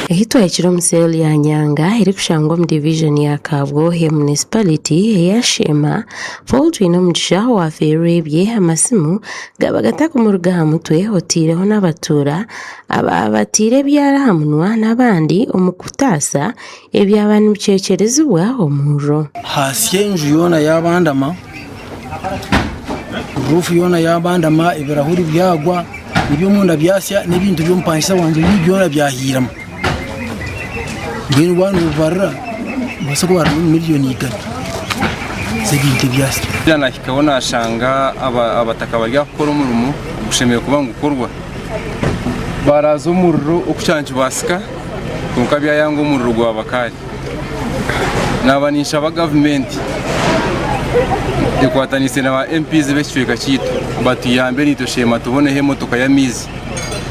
Ahi twahikire omu cell ya Nyanga erikushangwa omu divijoni ya Kabwohe Municipality eya Sheema, Paul Twinomugisha owafeerwa ebye amasimu gaba gatakumuruga aha mutwe oteireho n'abatuura ababatiire ebyara aha munwa n'abandi omu kutaasa ebyaba nibicwekyerezibwa omuriro. Haasya enju yoona yaabandama, ruufu yoona yaabandama, ebirahuri byagwa, eby'omunda byasya n'ebintu by'omupangisa wangye byona byahiiramu. Mbwenu waaba noobibarira noobaasa kuba harimu miriyoni igana z'ebintu ebyasya. Nahikaho nashanga abataka bari aha kukora omurimo ogushemereire kuba nigukorwa. Baraaza omuriro okukira nikibaasika kwonka byayanga omuriro gwaba kaari. Naaba ninshaba gavumenti ekwataniise na ba MPs b'ekicweka kyaitu batuyambe naitwe Sheema tuboneho emotoka y'amaizi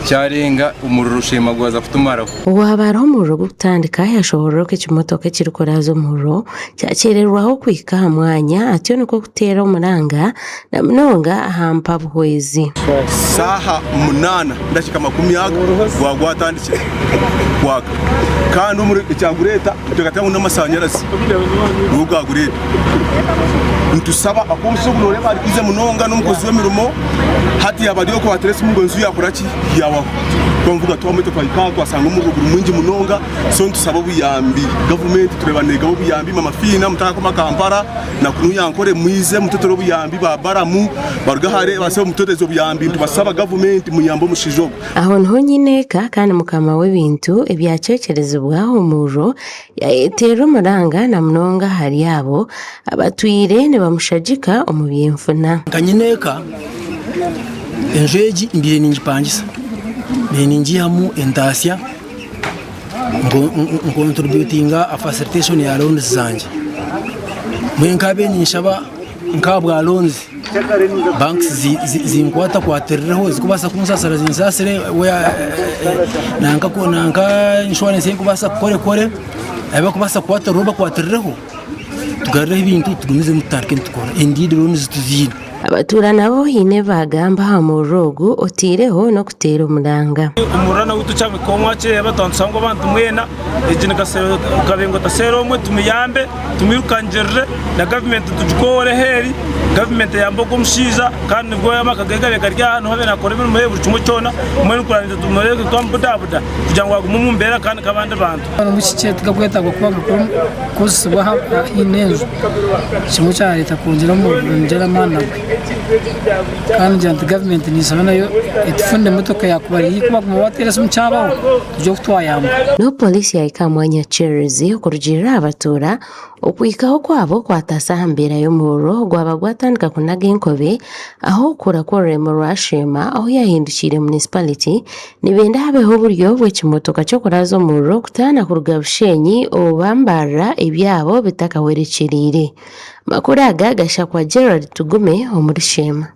kyarenga omuriro Sheema gwaza kutumaraho. Waaba hariho omuriro gurikutandika yashoboorora oku ekimotoka ekirikuraaza omuriro kyakyererwaho kuhika aha mwanya atyo nikwo kuteera omuranga na munonga aha mpabuhwezi. Saaha munaana n'edakiika aga gwaba gwatandikire kwaka kandi ekyagureeta nituteekateeka ngu n'amashanyarazi nigo gaagureeta. Nitusaba ahakuba omushaija ogu nooreeba ari bize munonga n'omukozi w'emirimo hati yaaba ari okwo baateera esimu ngu enju yaakora ki yaawaho. Twamuvuga twamweta twahika aha twashanga omuriro guri mwingi munonga so nitusaba obuyambi gavumenti tureeba neegaba obuyambi Mama Fiina mutaakoma Kampala. Na kunu Nyankore mwize mututere obuyambi ba Baramu baruge hare baze mututereze obuyambi nitubasaba gavumenti muyambe omushaija ogu. Aho niho nyineeka kandi mukama w'ebintu ebyacwekyerezibwa omuriro yayeteerera omuranga na munonga ahari abo abatwire nibamushagika omu by'enfuna. Nka nyineeka, enju egi mbaire ningipangisa, mbaire ningiihamu entaasya. Nkontributinga aha facilitation ya loans zangye. Mbwenu nkabaire ninshaba nk'ahabwa loans, banks zinkwatakwatirireho ezikubaasa kunsaasira zinsaasire nanka insurance eyikubaasa kukora ekore, ahu barikubaasa kukwatiriraho bakwatirireho tugarureho ebintu tugumizemu tutandike nitukora. Indeed loans tuziine. Abatuura nabo haine ebi baagamba aha muriro ogu oteireho n'okuteera omuranga. Omuriro nagwo tukyabika omwe akireba twaba ngu abantu mwena egi ni Kabengo taseera omwe tumuyambe tumwirukangirire na gavumenti tugikoore aheeri gavumenti eyambe ogu omushaija kandi nibwo amaka ge gabe gari aha niho abe nakora emirimo ye buri kimwe kyona mbwenu kurangiza tumureebe twamubudabuda kugira ngu agume omu mbeera kandi nk'abandi bantu. Omwishiki tigakwetagwa kuba gakukozesibwa haihi n'enju, kimwe kyareeta kwongyera omuriro amaani nagwe. Kandi ngira nti gavumenti neshaba nayo etufunire emotoka yakuba eri kubaguma bateera esimu kyabaho tugire oku twayamba. N'obu pooriisi yaahika aha mwanya Kyerezi okurugiirira aha batuura, Okuhikaho kwabo kwataasa aha mbeera y'omuriro gwaba gwatandika kunaga enkobe aho okukura kw'orurembo rwa Sheema ahu yahindukiire munisipaliti nibenda habeho oburyo bw'ekimotoka ky'okuraaza omuriro kutaana kuruga Bushenyi oba Mbarara ebyabo bitakahwerekyereire. Amakuru aga gashakwa Gerald Tugume omuri Sheema.